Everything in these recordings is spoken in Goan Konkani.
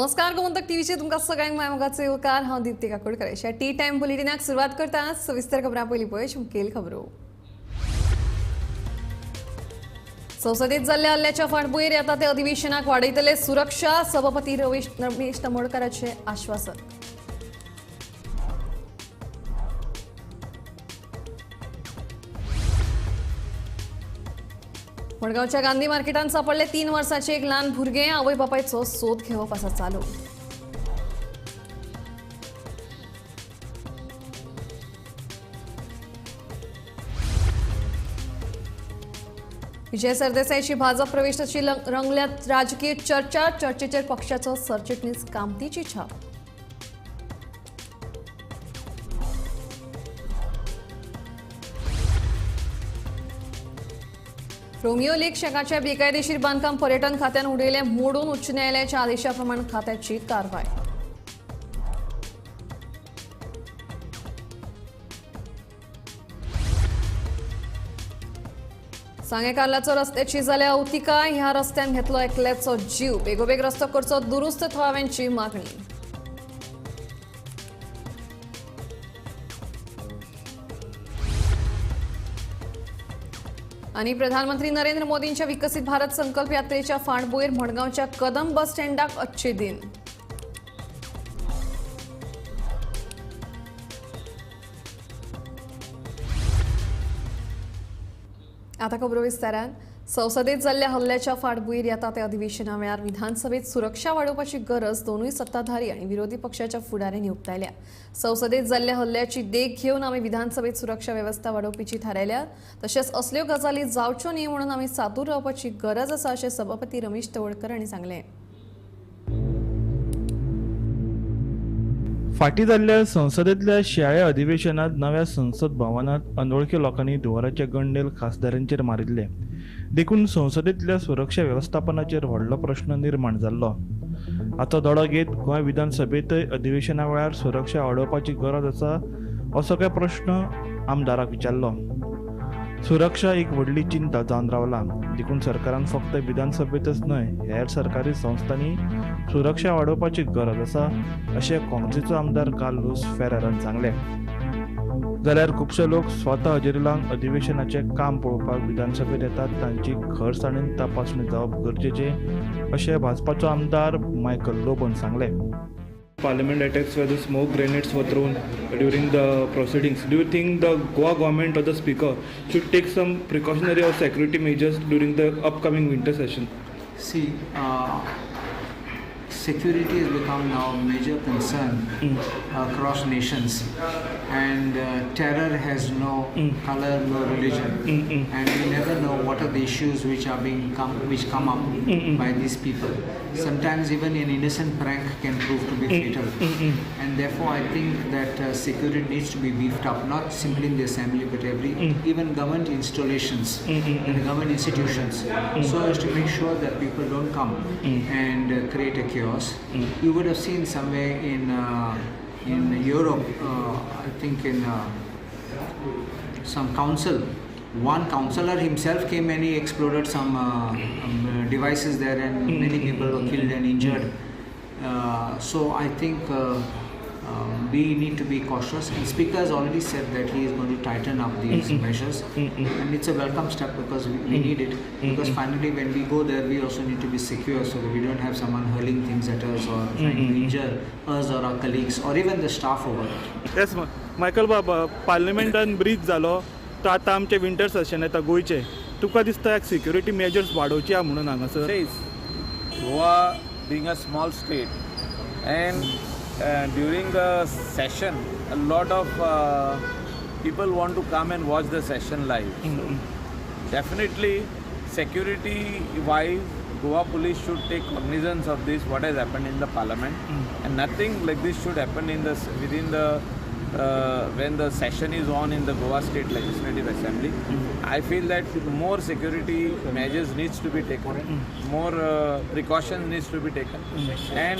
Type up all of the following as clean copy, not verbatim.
नमस्कार, गोमंतक टीव्हीचे तुमकां सगळ्यांक माय मोगाचो येवकार. हांव दीप्ती काकोडकर. अशा टी टायम बुलेटिनाक सुरवात करता. सविस्तर खबरां पयलीं पळय मुखेल खबरो. संसदेत जाल्ल्या हल्ल्याच्या फाटभुंयेर येता ते अधिवेशनाक वाडयतले सुरक्षा. सभापती रमेश तमोडकराचें आश्वासन. मडगांवच्या गांधी मार्केटांत सापडले 3 वर्सांचे एक ल्हान भुरगें. आवय बापायचो सोद घेवप आसा चालू. विजय सरदेसायची भाजप प्रवेशाची रंगल्यात राजकीय चर्चा. चर्चेचेर पक्षाचो सरचिटणीस कामतीची छाप. रोमियो लेक शॅकाच्या बेकायदेशीर बांदकाम पर्यटन खात्यान उडयलें मोडून. उच्च न्यायालयाच्या आदेशाप्रमाण खात्याची कारवाय. सांगें कार्लाचो रस्त्याची जाल्या अवतिकाय. ह्या रस्त्यान घेतलो एकल्याचो जीव. बेगोबेग रस्तो करचो दुरुस्त थळाव्यांची मागणी. आणि प्रधानमंत्री नरेंद्र मोदींच्या विकसित भारत संकल्प यात्रेच्या फाटभुंयेर मडगांवच्या कदम बस स्टँडाक अच्छे दिन. आता खबरो विस्तारान. संसदेत जाल्ल्या हल्ल्याच्या फाटभुंयेर येता त्या अधिवेशना वेळार विधानसभेत सुरक्षा वाडोवपाची गरज दोनूय सत्ताधारी आनी विरोधी पक्षाच्या फुडाऱ्यांनी उक्तायल्या. संसदेत जाल्ल्या हल्ल्याची देख घेवन आमी विधानसभेत सुरक्षा वेवस्था वाडोवपाची थारायल्या. तशेंच असल्यो गजाली जावच्यो न्ही म्हणून आमी सादूर रावपाची गरज आसा अशें सभापती रमेश तवडकर हांणी सांगलें. फाटीं जाल्ल्या संसदेंतल्या शिंयाळ्या अधिवेशनांत नव्या संसद भवनांत अनवळखी लोकांनी धुंवराचे गंडेल खासदारांचेर मारिल्ले. देखून संसदेंतल्या सुरक्षा वेवस्थापनाचेर व्हडलो प्रश्न निर्माण जाल्लो. आतां दोडो घेत गोंय विधानसभेंतय अधिवेशना वेळार सुरक्षा वाडोवपाची गरज आसा असो काय प्रश्न आमदाराक विचारलो. सुरक्षा एक व्हडली चिंता जावन रावला. देखून सरकारान फक्त विधानसभेंतच न्हय हेर सरकारी संस्थांनी सुरक्षा वाडोवपाची गरज आसा अशें काँग्रेसीचो आमदार कार्लूस फेरेरान सांगलें. जाल्यार खुबशे लोक स्वता हजेरी लावन अधिवेशनाचें काम पळोवपाक विधानसभेंत येतात तांची खरसाणेन तपासणी जावप गरजेचें अशें भाजपाचो आमदार मायकल लोबोन सांगलें. Parliament attacks where the smoke grenades were thrown during the proceedings. Do you think the Goa government or the speaker should take some precautionary or security measures during the upcoming winter session? See, security has become now a major concern across nations, and terror has no color, no religion, and we never know what are the issues which are being which come up by these people. Sometimes even an innocent prank can prove to be fatal, and therefore I think that security needs to be beefed up, not simply in the assembly but every even government installations and the government institutions, so as to make sure that people don't come and create a chaos. You would have seen somewhere in Europe, I think in some council, one councillor himself came and he exploded some devices there, and many people were killed and injured. So I think we need to be cautious, and Speaker has already said that he is going to tighten up these measures, and it's a welcome step because we need it, because finally when we go there we also need to be secure so that we don't have someone hurling things at us or trying to injure us or our colleagues or even the staff over there. Yes, Michael बाबा, पार्लमेंटान ब्रीच जालो तो आतां आमचें विंटर सेशन येता गोंयचें, तुका दिसता सिक्युरिटी मेजर्स वाडोवची आहा म्हणून हांगासर? Goa being a small state, and during the session a lot of people want to come and watch the session live. So definitely security wise Goa police should take cognizance of this, what has happened in the parliament, and nothing like this should happen in the within the when the session is on in the Goa State Legislative Assembly. I feel that more security measures needs to be taken, more precautions needs to be taken, and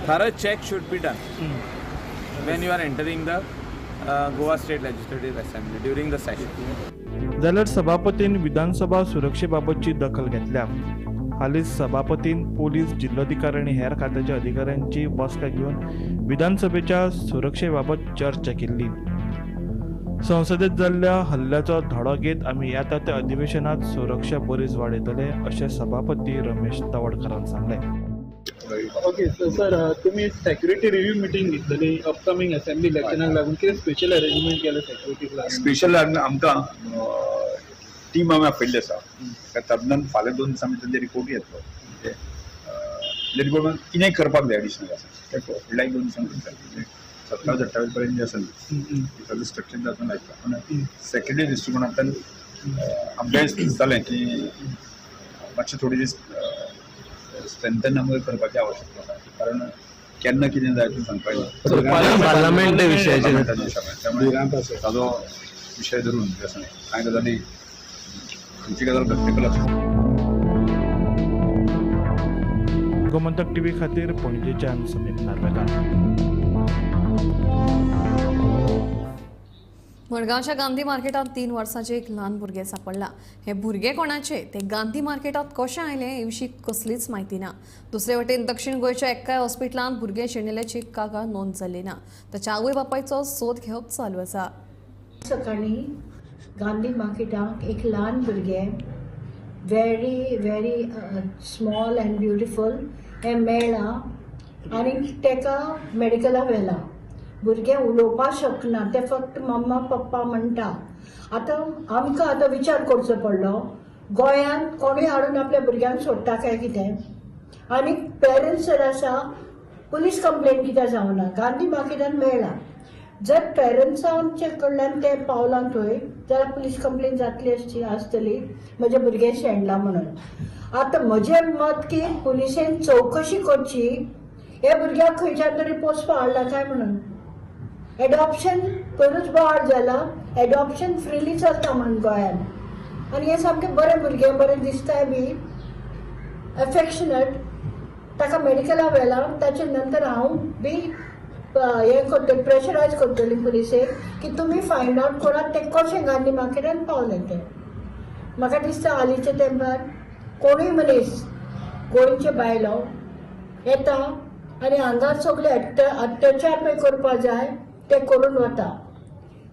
thorough check should be done when you are entering the Goa State Legislative Assembly during the session. जाल्यार सभापतीन विधानसभा सुरक्षे बाबतची दखल घेतल्या. हालींच सभापतीन पोलीस जिल्लोधिकारी आनी हेर खात्याच्या अधिकाऱ्यांची बसका घेवन विधानसभेच्या सुरक्षे बाबत चर्चा केल्ली. संसदेत जाल्ल्या हल्ल्याचो धडो घेत आमी येता त्या अधिवेशनात सुरक्षा बरीच वाडयतले अशें सभापती रमेश तवडकारान सांगलें. ओके सर, तुम्ही सेक्युरिटी रिव्ह्यू मिटींग घेतलेली अपकमिंग असेंब्ली इलेक्शनाक लागून, कितें स्पेशल अरेंजमेंट केलें सेक्युरिटीक लागून? स्पेशल आमकां टीम आमी आपयल्ली आसा. तातूंतल्यान फाल्यां 2 दिसां भितर ते रिपोर्ट येतलो. म्हणजे रिपोर्ट कितें करपाक जाय एडिशनल आसा ते फुडल्या 1-2 दिसां भितर 27 28 पर्यंत जे आसा ताजो स्ट्रक्चर तातूंत लायता. पूण सेक्युरिटी दृश्टिकोणांतल्यान आमकां दिसतालें की मातशें थोडे दीस स्ट्रेंथन आमकां करपाची आवश्यकता आसा, कारण केन्ना कितें जाय तें सांगपाक येना. पार्लमेंट विशयाचेर त्यामुळे ताजो विशय धरून जे आसा कांय गजाली खंयची गजाल प्रॅक्टिकल आसा. गोमंतक टीव्ही खातीर पणजेच्यान समीप नार्वेकार. मडगांवच्या गांधी मार्केटात 3 वर्सांचे एक ल्हान भुरगें सांपडलां. हे भुरगें कोणाचे, ते गांधी मार्केटात कशें आयलें हे विशीं कसलीच म्हायती ना. दुसरे वटेन दक्षिण गोंयच्या एकाय हॉस्पिटलांत भुरगें शेणिल्ल्याची कागाळ नोंद जाल्ली ना. ताच्या आवय बापायचो सोद घेवप चालू आसा. सकाळी गांधी मार्केटाक एक ल्हान भुरगें very very small and beautiful हें मेळ्ळां आनी ताका मेडिकला व्हेलां. भुरगें उलोवपाक शकना, तें फक्त मम्मा पप्पा म्हणटा. आतां आमकां आतां विचार करचो पडलो, गोंयांत कोणूय हाडून आपल्या भुरग्यांक सोडटा काय कितें? आनी पेरंट्स जर आसा पुलीस कंप्लेन कित्याक जावना? गांधी मार्केटान मेळ्ळां, जर पेरंट्सांच्या कडल्यान तें पावलां थंय जाल्यार पुलीस कंप्लेन जातली आसतली म्हजें भुरगें शेणलां म्हणून. आतां म्हजें मत की पुलिसेन चवकशी करची, हे भुरग्याक खंयच्यान तरी पोसपा हाडला काय म्हणून. एडॉप्शन पयरूच बोवाळ जाला, एडॉप्शन फ्रिली चलता म्हणून गोंयांत, आनी हें सामकें बरें भुरगें, बरें दिसताय बी, एफेक्शनेट. ताका मेडिकला व्हेलां, ताचे नंतर हांव बी हें करतलें, प्रेशरायज करतली पुलिसेक की तुमी फायंड आवट करात तें कशें गांधी मार्केटान पावलें तें. म्हाका दिसता हालींच्या तेंपार कोणूय मनीस गोंयचे बायलो येता आनी हांगा सगळे अत्याचार पळय करपा जाय ते करून वता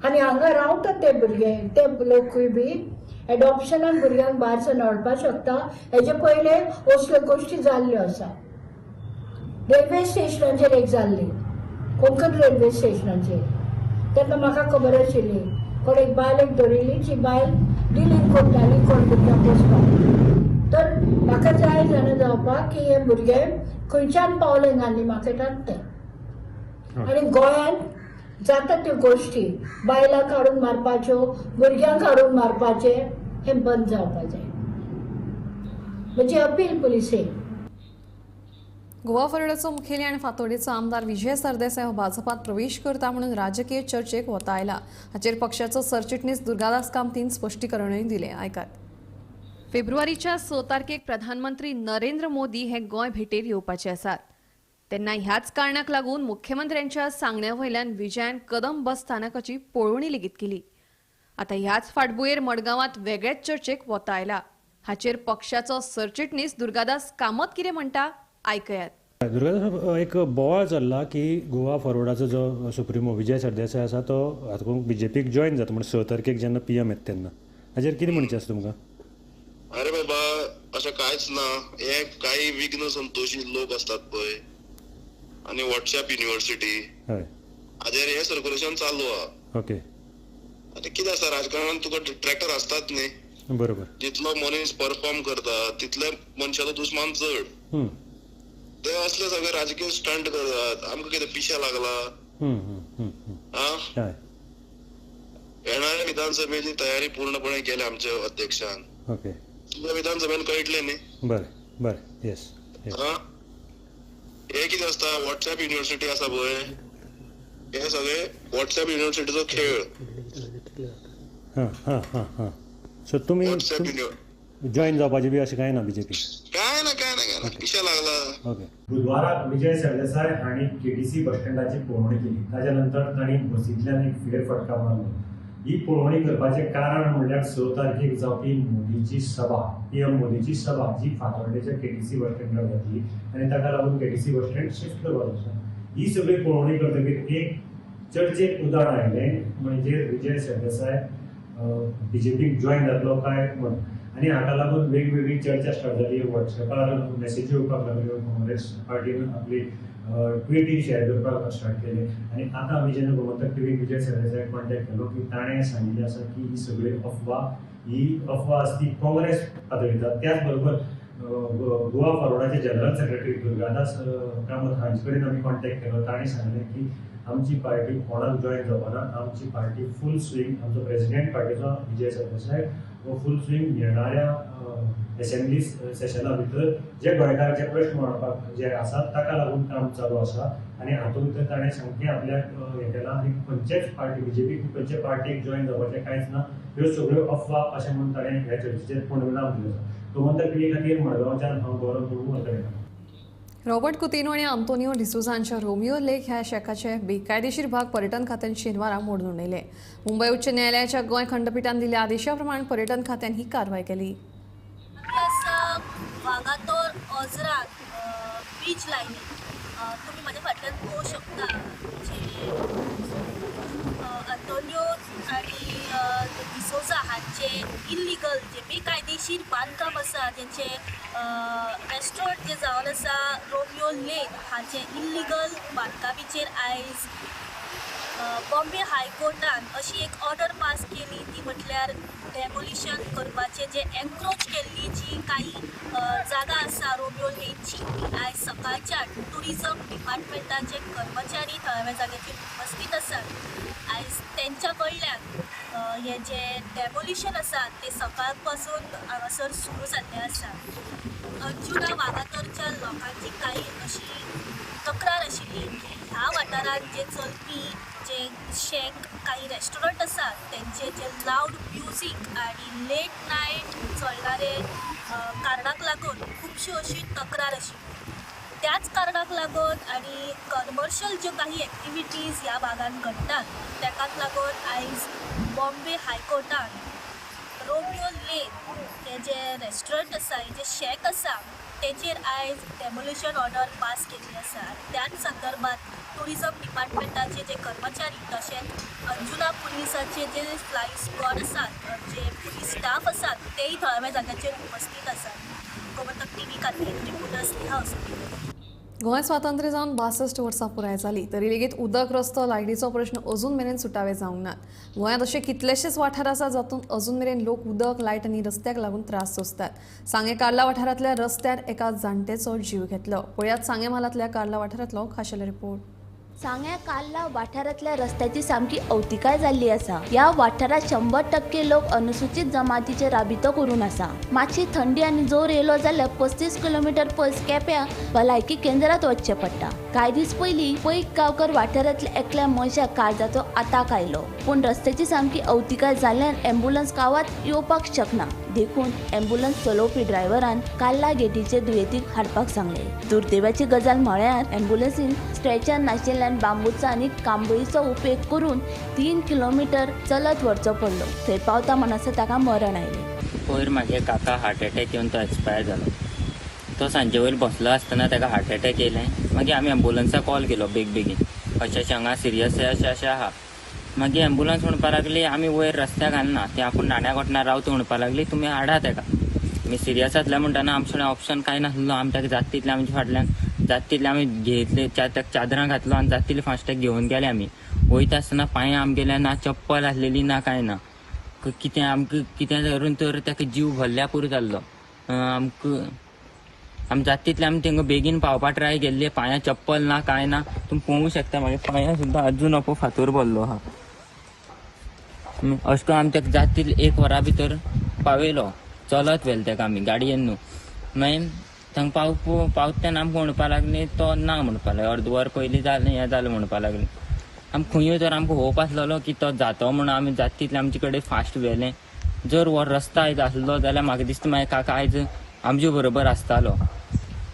आनी हांगा रावतात ते भुरगे, ते लोकूय बी एडॉप्शनान भुरग्यांक भायर सावन हाडपाक शकता. हेजे पयले असल्यो गोश्टी जाल्ल्यो आसा. रेल्वे स्टेशनाचेर एक जाल्ली, कोंकण रेल्वे स्टेशनाचेर, तेन्ना म्हाका खबर आशिल्ली कोण एक बायल एक धरिल्ली, जी बायल डिलींग करताली कोण भुरग्यांक पोसपाक. तर म्हाका जाय जाणा जावपाक की हे भुरगे खंयच्यान पावले गांधी मार्केटांत ते. आनी गोंयांत जाता त्यो गोश्टी, बायलांक हाडून मारपाच्यो, भुरग्यांक हाडून मारपाचें, हें बंद जावपाक जाय. म्हजी अपील पुलिसेक. गोवा फॉरवर्डाचो मुखेली आनी फातोडेचो आमदार विजय सरदेसाय हो भाजपात प्रवेश करता म्हणून राजकीय चर्चेक वता आयला. हाचेर पक्षाचो सरचिटणीस दुर्गादास कामतीन स्पश्टीकरणूय दिलें. आयकात. फेब्रुवारीच्या 6 तारखेक प्रधानमंत्री नरेंद्र मोदी हे गोंय भेटेर येवपाचे आसात. तेन्ना ह्याच कारणाक लागून मुख्यमंत्र्यांच्या सांगण्या वयल्यान विजयान कदंब बस स्थानकाची पळोवणी लेगीत केली. आतां ह्याच फाटभुंयेर मडगांवांत वेगळेच चर्चेक वता आयला. हाचेर पक्षाचो सरचिटणीस दुर्गादास कामत कितें म्हणटा आयकयात. दुर्गादास, एक बोवाळ चल्ला की गोवा फॉरवर्डाचो जो सुप्रिमो विजय सरदेसाय आसा तो हातूंत बीजेपीक जॉयन जाता म्हण 6 तारखेक जेन्ना पीएम येता तेन्ना, हाचेर कितें म्हणचें आसा तुमकां? अरे बाबा, अशें कांयच ना. हे काही विघ्न संतोषी लोक असतात पळय आनी व्हॉट्सएप युनिव्हर्सिटी हाजेर हे सर्क्युलेशन चालू आहा. ओके. आनी कितें आसता, राजकारणान तुका ट्रॅक्टर आसतात न्ही. बरोबर. जितलो मनीस परफॉर्म करता तितले मनशाचो दुस्मान चड. ते असले सगळे राजकीय स्टंट करतात. आमकां कितें पिशा लागला? येणाऱ्या विधानसभेची तयारी पूर्णपणे केल्या आमच्या अध्यक्षान. ओके. तुमच्या विधानसभेन कळटलें न्ही. बरें बरें. येस. हे कितें आसता, व्हॉट्सएप युनिव्हर्सिटी आसा पळय, हे सगळे व्हॉट्सएप युनिव्हर्सिटीचो खेळ. हां हां हां हां. सो तुमी जॉईन जावपाचें बी अशें कांय ना बीजेपी? काय ना, काय ना, काय ना, पिशा लागला. ओके. बुधवाराक विजय सरदेसाय हांणी केडीसी बस स्टँडाची पळोवणी केली. ताच्या नंतर तांणी बसींतल्यान एक फेरफटका मारलो. ही पळोवणी करपाचें कारण म्हणल्यार 6 तारखेक जावपी मोदीची सभा, पीएम मोदीची सभा जी फातोर्डेच्या केटीसी बस स्टँडार जातली आनी ताका लागून केटीसी बस स्टँड शिफ्ट करपाचो आसा. ही सगळी पळोवणी करतकीर एक चर्चेक उदाहरण आयलें म्हणजे विजय सरदेसाय बीजेपीक जॉयन जातलो काय म्हण, आनी हाका लागून वेगवेगळी चर्चा स्टार्ट जाली. वॉट्सएपार मॅसेजी येवपाक लागल्यो, काँग्रेस पार्टीन आपली ट्विटी शेअर करपाक स्टार्ट केले. आनी आतां आमी जेन्ना गोमंतक टीव्हीक विजय सरदेसायाक कॉन्टेक्ट केलो की ताणें सांगिल्लें आसा की ही सगळी अफवा, ही अफवा आसा ती काँग्रेस पातळिता. त्याच बरोबर गोवा फॉरवर्डाचे जनरल सेक्रेटरी दुर्गादास कामत हांचे कडेन आमी कॉन्टेक्ट केलो. ताणें सांगलें की आमची पार्टी कोणाक जॉयन जावपाना, आमची पार्टी फूल स्विंग, आमचो प्रेसिडेंट पार्टीचो विजय सरदेसाय हो फूल स्विंग येणाऱ्या एसेंब्ली सेशना भितर जे गोंयकाराचे प्रश्न मांडपाक जे आसात ताका लागून काम चालू आसा. आनी हातूंत तर ताणें सामकें आपल्याक हें केलां आनी खंयचेच पार्टी बीजेपी खंयचे पार्टीक जॉयन जावपाचें कांयच ना, ह्यो सगळ्यो अफवा अशें म्हणून ताणें ह्या चर्चेचेर पूर्णविराम दिलो आसा. गोमंतक टीव्ही खातीर मडगांवच्यान हांव गौरव प्रभू हरकडेकार. रॉबर्ट कुतिन्हो आनी आंतोनियो डिसोझा हांच्या रोमियो लेक ह्या शेकाचे बेकायदेशीर भाग पर्यटन खात्यान शेनवारा मोडून उडयले. मुंबय उच्च न्यायालयाच्या गोंय खंडपीठान दिल्ल्या आदेशा प्रमाण पर्यटन खात्यान ही कारवाय केली. वागातोर ओझरान बीच लायनी तुम्ही माझ्या फाटल्यान पळोवंक शकता जे आंतोनियो आनी डिसोझा हांचे इल्लिगल जे बेकायदेशीर बांदकाम आसा, जेंचे रेस्टॉरंट जे जावन आसा रोमियो लेक हांचे इल्लिगल बांदकामीचेर आयज बॉम्बे हायकोर्टान अशी एक ऑर्डर पास केली ती म्हटल्यार डेमोलिशन करपाचें जे एन्क्रोच केल्ली जी काही जागा आसा रोमियो लेकची ती आयज सकाळच्या ट्युरिजम डिपार्टमेंटाचे कर्मचारी थळाव्या जाग्याचेर उपस्थित आसात. आयज तेंच्या कडल्यान हें जें डेमोलिशन आसा तें सकाळ पासून हांगासर सुरू जाल्लें आसा. अंजुना वागातोरच्या लोकांची काही अशी तक्रार आशिल्ली की ह्या वाठारांत जे चलपी जे शेक काही रेस्टॉरंट आसात तेंचे जे लावड म्युजीक आनी लेट नायट चलणारे कारणाक लागून खुबशी अशी तक्रार आशिल्ली. त्याच कारणाक लागून आनी कमर्शियल ज्यो काही एक्टिविटीज ह्या भागान घडटात तेकाच लागून आयज बॉम्बे हायकोर्टान रोमियो लेक हे जे रेस्टॉरंट आसा, हे जे शेक आसा तेचेर आयज डेमोलिशन ऑर्डर पास केल्ली आसा. त्याच संदर्भात ट्युरिजम डिपार्टमेंटाचे जे कर्मचारी तशेंच अंजुना पुलिसाचे जे फ्लाय स्क्वॉड आसात, जे पुलीस स्टाफ आसात तेय थळाव्या जाग्याचेर उपस्थित आसात. गोमंतक टीव्ही खातीर रिपोर्टर स्नेहा असोली. गोंय स्वातंत्र्य जावन 62 वर्सां पुराय जाली तरी लेगीत उदक, रस्तो, लायटीचो प्रश्न अजून मेरेन सुटावे जावंक नात. गोंयांत अशे कितलेशेच वाठार आसा जातूंत अजून मेरेन लोक उदक, लायट आनी रस्त्याक लागून त्रास सोंसतात. सांगें कार्ला वाठारांतल्या रस्त्यार एका जाणट्याचो जीव घेतलो. पळयात सांगें म्हालांतल्या कार्ला वाठारांतलो खाशेलो रिपोर्ट. सांग्या कार्ला वाठारांतल्या रस्त्याची सामकी अवतिकाय जाल्ली आसा. ह्या वाठारांत 100% लोक अनुसूचित जमातीचे राबितो करून आसा. मातशी थंडी आनी जोर येयलो जाल्यार 35 किलोमिटर पयस केप्यां भलायकी केंद्रांत वचचें पडटा. कांय दीस पयलीं पै गांवकर वाठारांतल्या एकल्या मनशाक काळजाचो आताक आयलो, पूण रस्त्याची सामकी अवतिकाय जाल्ल्यान एम्बुलन्स गांवांत येवपाक शकना. देखून एम्बुलन्स चलोवपी ड्रायव्हरान कार्ला गेटीचे दुयेंतीक हाडपाक सांगलें. दुर्दैवाची गजाल म्हळ्यार एम्बुलन्सीन स्ट्रेचर नाशिल्ल्यान बांबूचो आनी कांबळीचो उपेग करून 3 किलोमिटर चलत व्हरचो पडलो. थंय पावता म्हणसर ताका मरण आयलें. पयर म्हागे काका हार्ट अटॅक येवन तो एक्सपायर जालो. तो सांजे वयर बसलो आसतना ताका हार्ट अटॅक येयलें. मागीर आमी एम्बुलन्साक कॉल केलो बेग बेगीन, अशें अशें हांगा सिरियस अशें अशें आहा. मागीर एम्बुलन्स म्हणपाक लागली आमी वयर रस्त्याक घालना, ते आपूण नाण्या कोटणार रावता म्हणपाक लागली, तुमी हाडा ताका. आमी सिरियस आसले म्हणटना आमचे ऑप्शन कांय नासलो. आमी ताका जाता तितलें आमच्या फाटल्यान जाता तितलें आमी घेतले, ताका चादरां घातलो आनी जाता तितले फास्ट ताका घेवन गेले. आमी वयता आसतना पांय आमगेल्या ना चप्पल आसलेली ना कांय ना, कितें आमकां कितें धरून तर ताका जीव भरल्या पुरो जाल्लो. आमकां आमी जाता तितलें आमी तांकां बेगीन पावपा ट्राय केल्ले. पांयां चप्पल ना कांय ना, तुमी पळोवंक शकता म्हागे पांयां सुद्दां अजून अपो फातोर भरलो आहा. अशें करून आमी ताका जाता तितलें 1 वरा भितर पावयलो. चलत व्हेलें ताका आमी गाडयेन न्हू. मागीर थंग पावता तेन्ना आमकां म्हणपाक लागली तो ना म्हणपाक लागलो, अर्द वर पयलीं जालें हें जालें म्हणपाक लागलें. आमी खंयूय तर आमकां होप आसलेलो की तो जातो म्हणून आमी जाता तितलें आमचे कडेन फास्ट व्हेलें. जर हो रस्ता आयज आसलो जाल्यार म्हाका दिसता मागीर काका आयज आमचे बरोबर आसतालो.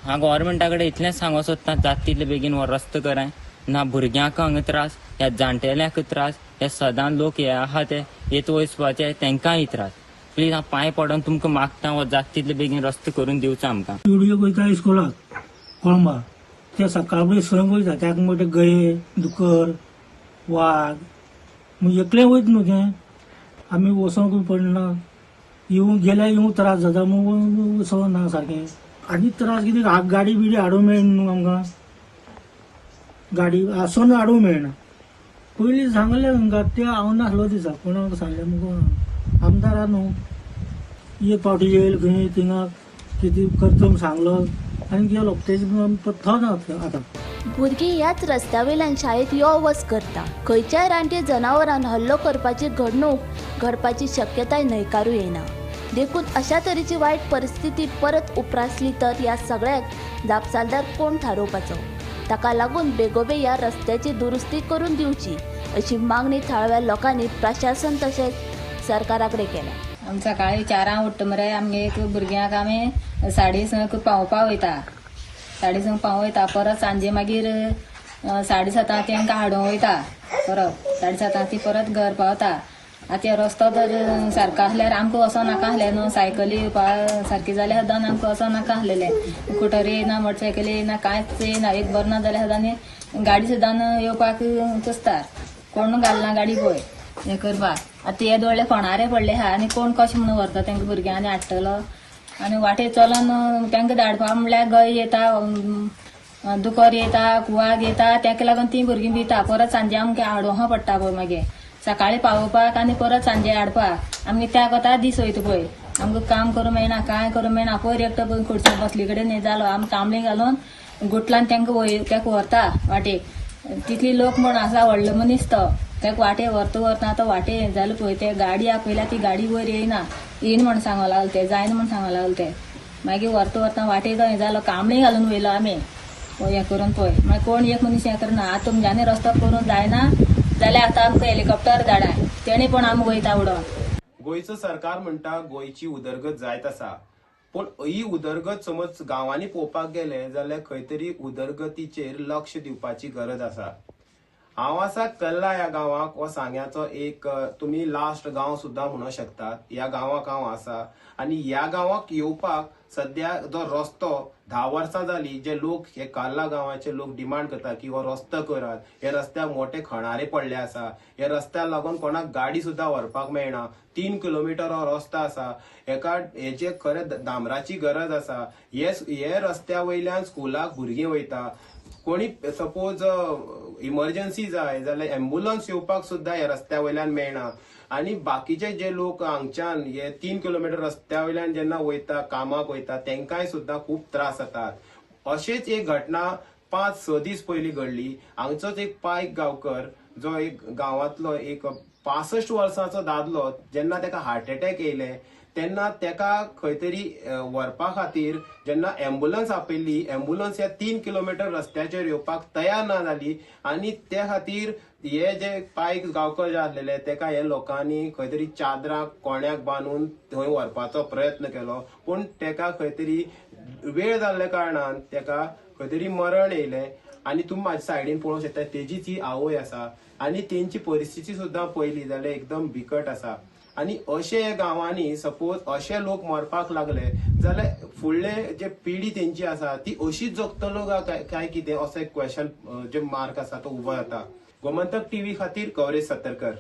हांव गोवोरमेंटा कडेन इतलेंच सांगूंक सोदता, जाता तितले बेगीन हो रस्तो कराय. ना भुरग्यांक हांगा त्रास, ह्या जाणटेल्यांक त्रास, ह्या हे सदां लोक हे आहा ते येत वचपाचे तेंकांय त्रास. प्लीज हांव पांय पडोन तुमकां मागता हो जाता तितले बेगीन रस्तो करून दिवचो आमकां. स्टुडियो वयता इस्कोलाक कोळंबा, ते सकाळ फुडें 6 वयता, ताका म्हणटा गये दुकर वाग मागीर एकलें वयता न्हू तें, आमी वचोंक पडना, येवंक गेल्यार येवंक त्रास जाता म्हूण वचना सारकें. आनी त्रास कितें गाडी बिडी हाडूंक मेळना न्हू आमकां, गाडी आसून हाडूंक मेळना. पयलीं सांगलें तांकां, ते हांव नासलो दिसा कोणाक सांगलें मुगो आमदारा न्हू, एक फावटी येयल खंय थिंगा कितें करता म्हूण सांगलो आनी गेलो, तेजे पत्तो ना आतां. भुरगीं ह्याच रस्त्यावेल्यान शाळेंत यो वच करता. खंयच्याय रानटी जनावरान हल्लो करपाची घडणूक घडपाची शक्यताय न्हयकारू येना. देखून अशा तरेची वायट परिस्थिती परत उप्रासली तर ह्या सगळ्याक जापसालदार कोण थारोवपाचो? ताका लागून बेगोबेग ह्या रस्त्याची दुरुस्ती करून दिवची अशी मागणी थळाव्या लोकांनी प्रशासन तशेंच सरकारा कडेन केल्या. आमी सकाळी 4 उठ्ठा मरे, आमगे एक भुरग्यांक आमी 6:30 पावोवपा वयता, 6:30 पावयता, परत सांजे मागीर 7:30 तेंकां हाडूंक वयता, परत 7:30 ती परत घर पावता. आतां रस्तो जर सारको आसल्यार आमकां वचों नाका आसलें न्हू, सायकली येवपा सारकी जाल्यार सुद्दां आमकां वचों नाका आसलेलें, स्कुटरी येयना, मोटरसायकली येयना, कांयच येयना. एक बरें ना जाल्यार सुद्दां गाडी सुद्दां येवपाक कुस्तार, कोण घालना गाडी पळय हें करपाक. आतां हे दोळे फोणारे पडले आहा आनी कोण कशें म्हणून व्हरता तेंकां भुरग्यांनी हाडटलो, आनी वाटेर चलोन तेंकां धाडपा म्हणल्यार गय येता, दुकर येता, वाग येता, तेका लागून तीं भुरगीं भिता. परत सांजे आमकां हाडूंक पडटा पळय, मागीर सकाळीं पावोवपाक आनी परत सांजे हाडपाक. आमगे त्या कोता दीस वयता पळय, आमकां काम करूंक मेळना, कांय करूंक मेळना. पयर एकटो पळय खुर्ची बसली कडेन हें जालो, आमी कांबळी घालून गुटलान तेंकां तेका व्हरता वाटेक. तितली लोक म्हण आसा, व्हडलो मनीस तो, तेका वाटे व्हरता व्हरता तो वाटे हें जालें पळय, ते गाडी आपयल्या ती गाडी वयर येयना, येयना म्हण सांगो लागले ते, जायना म्हण सांगो लागले ते. मागीर व्हरता व्हरता वाटे तो हें जालो, कांबळी घालून वयलो आमी हें करून पळय. मागीर कोण एक मनीस हें करना. आतां तुमच्यांनी रस्तो करूंक जायना जाल्यार आतां आमकां हेलिकॉप्टर धाडाय, तेणी पण आमी वयता उडोवन. गोंयचो सरकार म्हणटा गोंयची उदरगत जायत आसा, पूण ही उदरगत समज गांवांनी पळोवपाक गेले जाल्यार खंय तरी उदरगतीचेर लक्ष दिवपाची गरज आसा. हांव आसा कल्ला ह्या गांवाक, हो सांग्याचो एक तुमी लास्ट गांव सुद्दां म्हणू शकतात. ह्या गांवाक हांव आसा आनी ह्या गांवाक येवपाक सद्या जो रस्तो 10 वर्सां जाली, जे लोक हे कार्ला गांवाचे लोक डिमांड करता की हो रस्तो करात, हे रस्त्याक मोठे खणारे पडले आसा, हे रस्त्याक लागून कोणाक गाडी सुद्दां व्हरपाक मेळना. 3 किलोमिटर हो रस्तो आसा, हेका हेजे खरें डांबराची गरज आसा. हे रस्त्या वयल्यान स्कुलाक भुरगीं वयता, कोणी सपोज इमर्जन्सी जाय जाल्यार एम्बुलन्स येवपाक सुद्दां ह्या रस्त्या वयल्यान मेळना. आनी बाकीचे जे लोक हांगच्यान हे 3 किलोमिटर रस्त्या वयल्यान जेन्ना वयता, कामाक वयता, तेंकांय सुद्दां खूब त्रास जातात. अशेंच एक घटना 5-6 दीस पयलीं घडली. हांगचोच एक पायक गांवकर, जो एक गांवांतलो एक 65 वर्सांचो दादलो, जेन्ना तेका हार्ट एटॅक येयले तेन्ना तेका खंय तरी व्हरपा खातीर जेन्ना एम्बुलन्स आपयली, एम्बुलन्स ह्या 3 किलोमिटर रस्त्याचेर येवपाक तयार ना जाली आनी त्या खातीर हे जे पायक गांवकर जे आसलेले तेका हे लोकांनी खंय तरी चादरां कोण्याक बांदून थंय व्हरपाचो प्रयत्न केलो, पूण तेका खंय तरी वेळ जाल्ल्या कारणान तेका खंय तरी मरण येयलें. आनी तुमी म्हाज्या सायडीन पळोवंक शकता तेजीच ही आवय आसा आनी तेंची परिस्थिती सुद्दां पळयली जाल्यार एकदम बिकट आसा. आनी अशे गांवांनी सपोज अशे लोक मरपाक लागले जाल्यार फुडले जे पिढी तेंची आसा ती अशीच जगतलो काय कितें, असो एक क्वेश्चन जे मार्क आसा तो उबो जाता. गोमंतक टीव्ही खातीर कवरेज सत्तरकर.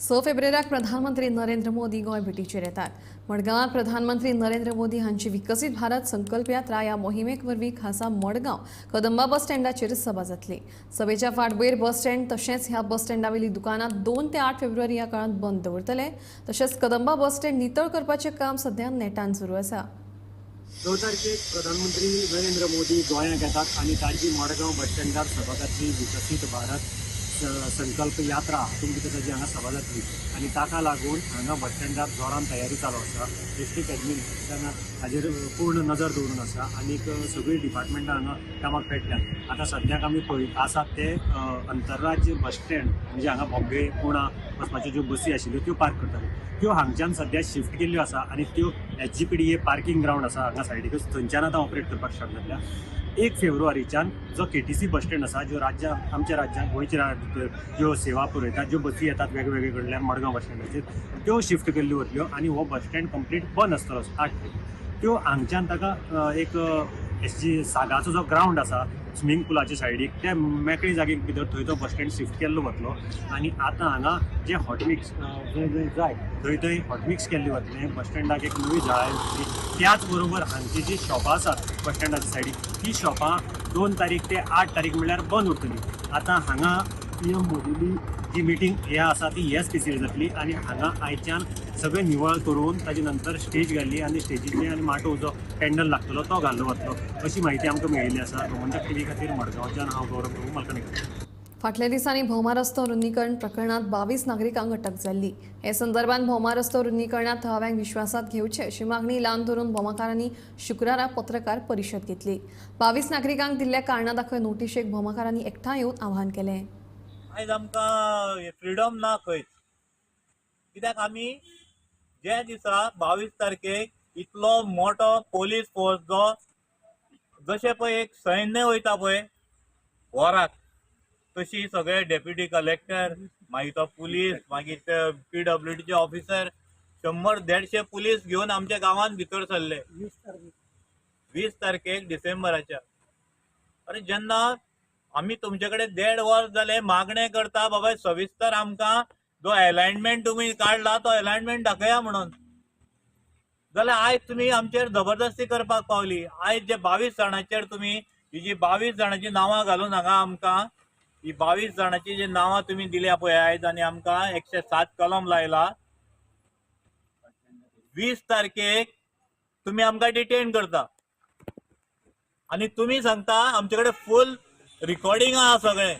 6 फेब्रुवारीक प्रधानमंत्री नरेंद्र मोदी गोंय भेटीचेर येतात. मडगांवांत प्रधानमंत्री नरेंद्र मोदी हांची विकसीत भारत संकल्प यात्रा ह्या मोहिमेक वरवीं खासा मडगांव कदंबा बस स्टँडाचेर सभा जातली. सभेच्या फाटभुंयेर बस स्टँड तशेंच ह्या बस स्टँडावेली दुकानां 2 ते 8 फेब्रुवारी ह्या काळांत बंद दवरतले. तशेंच कदंबा बस स्टँड नितळ करपाचें काम सध्या नेटान सुरू आसा. 6 तारखेक प्रधानमंत्री नरेंद्र मोदी गोंयांत येतात आनी तांची मडगांव बस स्टँडार सभा जातली. विकसीत भारत संकल्प यात्रा हातूंत भितर ताजी हांगा सभा जातली आनी ताका लागून हांगा बस स्टँडार जोरान तयारी चालू आसा. डिस्ट्रिक्ट एडमिनिस्ट्रेशन हाजेर पूर्ण नजर दवरून आसा आनीक सगळीं डिपार्टमेंटां हांगा कामाक पेटल्यात. आतां सद्याक आमी पळयत आसात ते अंतरराज्य बस स्टँड म्हणजे हांगा बॉम्बे पुणा वचपाच्यो ज्यो बसी आशिल्ल्यो त्यो पार्क करताल्यो, त्यो हांगच्यान सद्या शिफ्ट केल्ल्यो आसा आनी त्यो SGPDA parking ग्रावंड आसा हांगा सायडीकच, थंयच्यान आतां ऑपरेट करपाक स्टार्ट जातल्या. 1 फेब्रुवारीच्यान जो KTC bus stand आसा, ज्यो राज्या आमच्या राज्यांत गोंयच्या भितर ज्यो सेवा पुरयतात, ज्यो बसी येतात वेगवेगळे कडल्यान मडगांव बस स्टँडाचेर, त्यो शिफ्ट केल्ल्यो वतल्यो आनी हो बस स्टँड कंप्लीट बंद आसतलो 8 तारखेक. त्यो हांगच्यान ताका एक एस जी सागाचो जो ग्रावंड आसा स्विमींग पुलाच्या सायडीक त्या मेकळी जागेक भितर थंय तो बस स्टँड शिफ्ट केल्लो वतलो आनी आतां हांगा जे हॉटमिक्स जंय जंय जाय थंय थंय हॉटमिक्स केल्ले वतले. बस स्टँडाक एक नवी जाळाय वतली. त्याच बरोबर हांगची जी शॉपां आसात बस स्टँडाच्या सायडीक ती शॉपां 2 तारीख ते 8 तारीख म्हणल्यार बंद उरतली. आतां हांगा PM मोदीली जी मिटींग हे आसा ती ह्या स्पेसीर जातली आनी हांगा आयच्यान सगळें निवळ करून ताजे नंतर स्टेज घाली आनी स्टेजीचे आनी माटोव जो पॅन्डल लागतलो तो घाल्लो वतलो अशी म्हायती आमकां मेळिल्ली आसा. गोमंतक टीव्ही खातीर मडगांवच्यान हांव गौरव प्रभू मलकणेकर. फाटल्या दिसांनी भोमा रस्तो रुंदीकरण प्रकरणात 22 नागरिकांक अटक जाल्ली. हे संदर्भात भोमा रस्तो रुंदीकरणात थळाव्यांक विश्वासात घेवचे अशी मागणी लावन धरून भोमाकारांनी शुक्रारा पत्रकार परिशद घेतली. 22 नागरिकांक दिल्ल्या कारणां दाखय नोटिशेक भोमाकारांनी एकठांय येवन आव्हान केलें. आयज आमकां फ्रिडम ना खंयच, कित्याक आमी ज्या दिसा 22 तारखेक इतलो मोठो पोलीस फोर्स जो जशें पळय एक सैन्य वयता पळय वराक तशी सगळे डेप्युटी कलेक्टर, मागीर तो पुलीस, मागीर ते PWDचे ऑफिसर 100-150 पुलीस घेवन आमच्या गांवांत भितर सरले 20 तारखेक डिसेंबराच्या. अरे जेन्ना आमी तुमचे कडेन 1.5 वर्स जाले मागणें करता बाबा सविस्तर आमकां जो एलायनमेंट तुमी काडला तो एलायनमेंट दाखया म्हणून, जाल्यार आयज तुमी आमचेर जबरदस्ती करपाक पावली. आयज जे 22 जाणांचेर तुमी ही जी 22 जाणांची नांवां घालून हांगा आमकां ही 22 जाणांची जी नांवां तुमी दिल्या पळय आयज आनी आमकां 107 कलम लायला. 20 तारखेक तुमी आमकां डिटेन करता आनी तुमी सांगता आमचे कडेन फूल रिकॉर्डिंग आहा सगळें.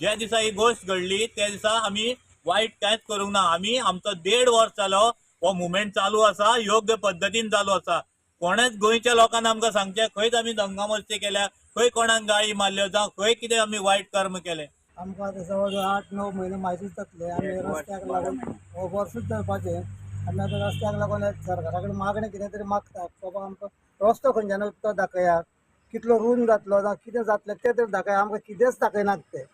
ज्या दिसा ही गोश्ट घडली त्या दिसा आमी वायट कांयच करूंक ना. आमी आमचो 1.5 वर्स जालो हो मुवमेंट चालू आसा, योग्य पद्दतीन चालू आसा. कोणेच गोंयच्या लोकांना आमकां सांगचें खंयच आमी दंगामस्ती केल्या, खंय कोणाक गाळी मारल्यो जावं खंय कितें आमी वायट कर्म केलें. आमकां आतां जवळ जवळ 8-9 म्हयने म्हायतीच जातले. आमी रस्त्याक लागून वर्सूच जावपाचें. आमी आतां रस्त्याक लागून सरकारा कडेन मागणें कितें तरी मागतात, बाबा आमकां रस्तो खंयच्यान तो दाखयात, कितलो रूंद जातलो जावं कितें जातलें तें तरी दाखया. आमकां कितेंच दाखयनात ते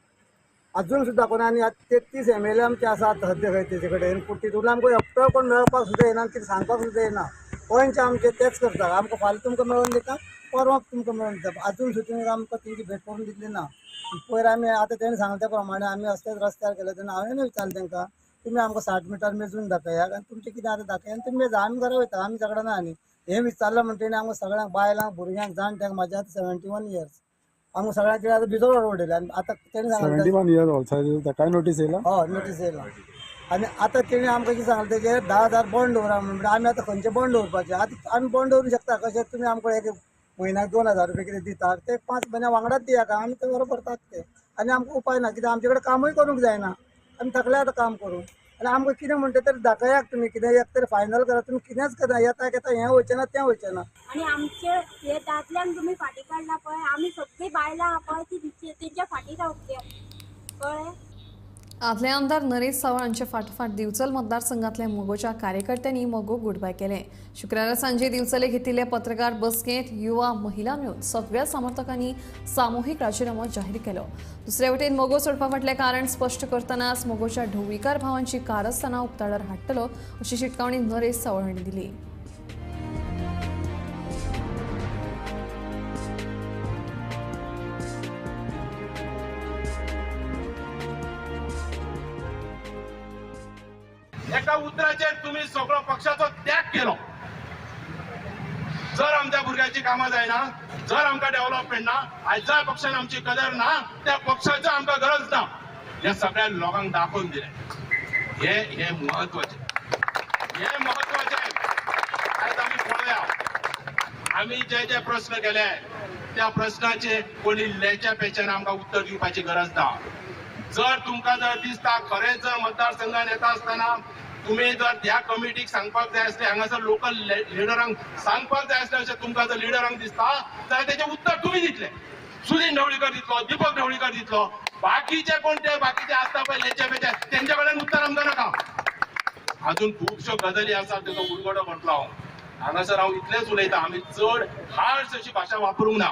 अजून सुद्दां दाखोवना. आनी आतां 33 MLA आमचे आसात सद्या खंय तेजे कडेन, पूण तितूंतल्यान आमकां एकटो कोण मेळपाक सुद्दां येना, कितें सांगपाक सुद्दां येना. पंच आमचे तेच करता, आमकां फाल्यां तुमकां मेळोवन दिता, परवां तुमकां मेळोवन दिता, अजून सुद्दां आमकां तेंची भेट करून दितली ना. पयर आमी आतां तेणें सांगलें त्या प्रमाणे आमी असलेच रस्त्यार गेले तेन्ना हांवें विचारलें तांकां, तुमी आमकां 60 मिटर मेजून दाखयात आनी तुमचें कितें आतां दाखयात आनी तुमी मेजा, आमी घरा वयता, आमी झगडना. आनी हें विचारलें म्हणटकीर आमकां सगळ्यांक बायलांक भुरग्यांक जाणट्यांक, म्हाज्या आतां 71 इयर्स, आमकां सगळ्यांक आतां भितर उडयलें. आनी आतां तेणें सांगलें 71 इयर्स ऑल्सो ताकाय नोटीस येयला. हय नोटीस येयला. आनी आतां तेणें आमकां कितें सांगलें तेजेर 10,000 बॉन्ड दवरा म्हणून. आमी आतां खंयचें बॉन्ड दवरपाचें? आतां आमी बॉन्ड दवरूंक शकता कशें? तुमी आमकां एक म्हयन्याक 2,000 रुपया कितें दितात ते 5 म्हयन्या वांगडाच दियात, आमी ते बरोबर भरतात ते. आनी आमकां उपाय ना, कित्याक आमचे कडेन कामूय करूंक जायना, आमी थकले आतां काम करून. आनी आमकां कितें म्हणटा तरी दाखयात तुमी, कितें एक तरी फायनल करात, तुमी कितेंच करा, येता येता हें वचचें ना तें वचचें ना. आनी आमचे हे दादल्यांक तुमी फाटीं काडला पळय, आमी सगळीं बायलां पळय ती तेंच्या फाटीं रावतली, कळ्ळें. आदले आमदार नरेश सावळ हांचे फाटोफाट दिवचल मतदारसंघातल्या मगोच्या कार्यकर्त्यांनी मगो गुडबाय केलें. शुक्रारा सांजे दिवचले घेतिल्ले पत्रकार बसकेंत युवा महिला मेळून सगळ्या समर्थकांनी सामुहीक राजिनामो जाहीर केलो. दुसरे वटेन मगो सोडपा फाटलें कारण स्पश्ट करतनाच मगोच्या ढवळीकार भावांची कारस्थानां उक्ताडार हाडटलो अशी शिटकावणी नरेश सावळ हांणी दिली. एका उतराचेर तुम्ही सगळो पक्षाचो त्याग केलो. जर आमच्या भुरग्याची कामां जायना, जर आमकां डेव्हलपमेंट ना, आयज ज्या पक्षान आमची कदर ना त्या पक्षाची आमकां गरज ना, हे सगळ्या लोकांक दाखोवन दिलें. हे हे म्हत्वाचें, हे म्हत्वाचें. आयज आमी पळोवया, आमी जे जे प्रस्न केले त्या प्रस्नाचे कोणी लेच्या पेच्यान आमकां उत्तर दिवपाची गरज ना. जर तुमकां जर दिसता खरेंच जर मतदारसंघान येता आसतना तुम्ही जर ह्या कमिटीक सांगपाक जाय आसलें, हांगासर लोकल लिडरांक सांगपाक जाय आसलें, अशें तुमकां जर लिडरांक दिसता जाल्यार तेजें उत्तर तुमी दितले. सुदीन ढवळीकर दितलो, दीपक ढवळीकर दितलो, बाकीचे कोण ते बाकीचे आसता पळय लेचे पेचे तेंच्या कडल्यान उत्तर आमकां नाका. अजून खुबश्यो गजाली आसात तेजो उलगडो करतलो हांव. हांगासर हांव इतलेंच उलयतां, आमी चड हार्श अशी भाशा वापरूंक ना.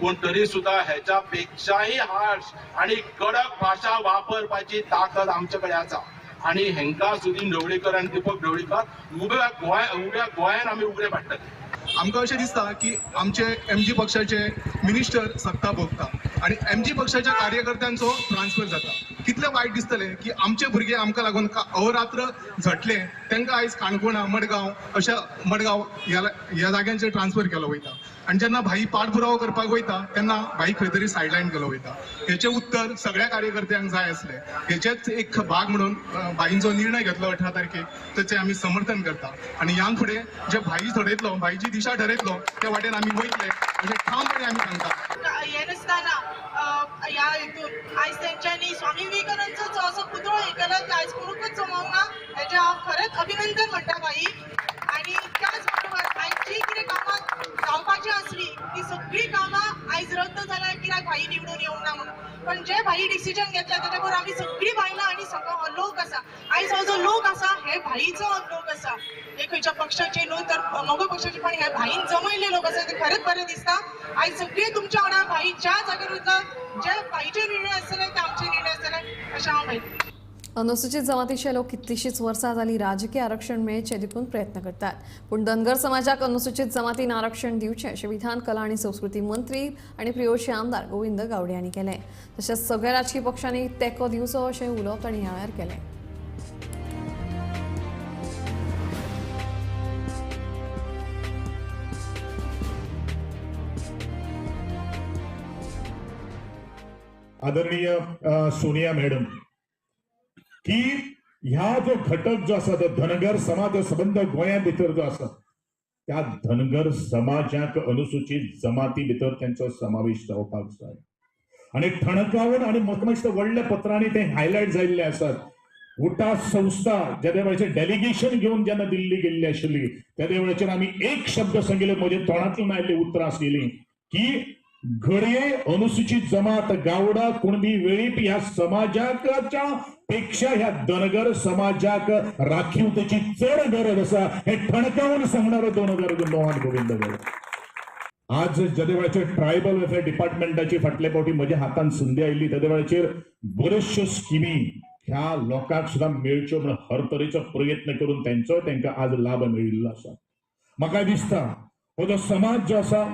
पूण तरी सुद्धा ह्याच्या पेक्षाही हार्श आणि कडक भाषा वापरपाची ताकद आमचे कडेन आसा. आणि हेंका सुदीन ढवळीकर आणि दीपक ढवळीकर उभ्या गोंयान आमी उगडे पाडटले. आमकां अशें दिसता की आमचे एमजी पक्षाचे मिनिस्टर सत्ता भोगता आनी एमजी पक्षाच्या कार्यकर्त्यांचो ट्रान्सफर जाता. कितलें वायट दिसतलें की आमचे भुरगे आमकां लागून अहोरात्र झटले, तांकां आयज काणकोणा, मडगांव अशा मडगांव ह्या जाग्यांचेर ट्रान्सफर केलो वयता आनी जेन्ना भाई पाठपुरावो करपाक वयता तेन्ना भाई खंय तरी सायडलायन केलो वयता. हेचें उत्तर सगळ्या कार्यकर्त्यांक जाय आसलें. हेचेच एक भाग म्हणून भाईंचो निर्णय घेतलो 18 तारखेक, ताचें आमी समर्थन करता आनी ह्यान फुडें जे भाई ठरयतलो, भाईची दिशा ठरयतलो त्या वाटेन आमी वयतले अशें ठामपणे आमी सांगता. हे नासतना ह्या हितून आयज तेंच्यांनी स्वामी विवेकानंदाचो असो पुतळो हे केला की आयज कोणूकच जमोंक ना, हेजें हांव खरेंच अभिनंदन म्हणटा भाई. आनी त्याच बरोबर आयज जी कितें कामां जावपाची आसली ती सगळीं कामां आयज रद्द जाल्या कित्याक भाई निवडून येवंक ना म्हणून. पण जे भाई डिसिजन घेतला तेच्या बरोबर आमी सगळीं बायलां आनी सगळो हो लोक आसा, आयज हो जो लोक आसा हे भाईचो लोक आसा, हे खंयच्या पक्षाचे न्हू तर मगो पक्षाचे, पण हे भाईन जमयल्ले लोक आसा, ते खरेंच बरें दिसता. आयज सगळे तुमच्या वांगडा भाई ज्या जाग्यार वयता, जे भाईचे निर्णय आसतले ते आमचे निर्णय आसतले अशें हांव भाई. अनुसूचित जमातीचे लोक कितलीशीच वर्सां जाली राजकीय आरक्षण मेळचें देखून प्रयत्न करतात, पूण धनगर समाजाक अनुसूचित जमातीन आरक्षण दिवचें अशें विधान कला आनी संस्कृती मंत्री आनी प्रियोळचे आमदार गोविंद गावडे हांणी केलें. तशेंच सगळ्या राजकीय पक्षांनी तेंको दिवचो अशें उलोवप तांणी ह्या वेळार केलें. आदरणीय सोनिया मॅडम की ह्या जो घटक जो आसा तो धनगर समाज संबंद गोंया भितर जो आसा त्या धनगर समाजाक अनुसूचित जमाती भितर तेंचो समावेश जावपाक जाय आनी ठणकावन आनी म्हाका मातशें व्हडल्या पत्रांनी ते हायलायट जाल्ले आसात. उटा संस्था जेन्ना वेळाचेर डेलिगेशन घेवन जेन्ना दिल्ली गेल्ली आशिल्ली तेद्या वेळाचेर आमी एक शब्द सांगिल्ले, म्हज्या तोंडांतल्यान आयिल्ली उतरां आसलेली की घडये अनुसूचित जमात गावडा कुणबी वेळीप ह्या समाजाच्या पेक्षा ह्या धनगर समाजाक राखीवतेची चड गरज आसा हे ठणकावन सांगणारो 2009 गोविंद गावडे. आज जेदे वेळाचेर ट्रायबल वेलफेअर डिपार्टमेंटाची फाटले फावटी म्हज्या हातान संदी आयिल्ली तेदे वेळाचेर बऱ्योचश्यो स्किमी ह्या लोकांक सुद्दां मेळच्यो म्हणून हर तरेचो प्रयत्न करून तेंचो तेंकां आज लाभ मेळिल्लो आसा. म्हाका दिसता हो जो समाज जो आसा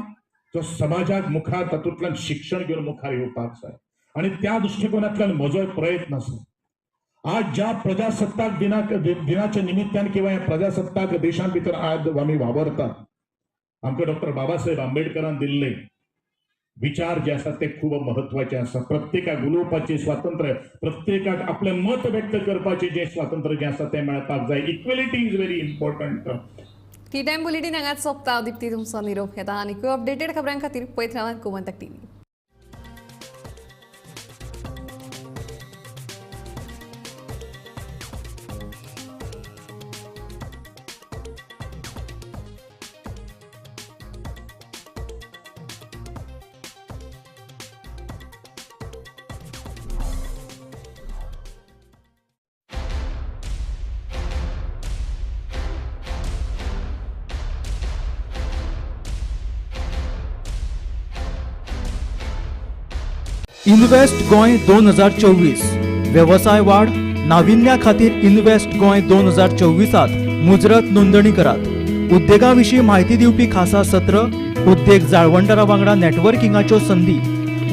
तो समाजाक मुखार तातूंतल्यान शिक्षण घेवन मुखार येवपाक जाय आनी त्या दृश्टिकोनांतल्यान म्हजो प्रयत्न आसा. आज ज्या प्रजासत्ताक दिनाच्या निमित्तान किंवा ह्या प्रजासत्ताक देशां भितर आज आमी वावरतात, आमकां डॉक्टर बाबासाहेब आंबेडकरान दिल्ले विचार जे आसात ते खूब महत्वाचे आसा. प्रत्येकाक उलोवपाचें स्वातंत्र्य, प्रत्येकाक आपलें मत व्यक्त करपाचें जें स्वातंत्र्य जें आसा तें मेळपाक जाय. Equality is very important. Tea time bulletin हांगाच सोंपता. दीप्ती तुमचो निरोप घेता आनी अपडेटेड खबरां खातीर पळयत रावात गोमंतक टीव्ही. इन्व्हेस्ट गोंय 2024 वेवसाय वाड नाविन्या खातीर इन्व्हेस्ट गोंय 2024 मुजरत नोंदणी करात. उद्देगा विशीं म्हायती दिवपी खासा सत्र, उद्देग जाळवणदारा वांगडा नेटवर्किंगाच्यो संदी.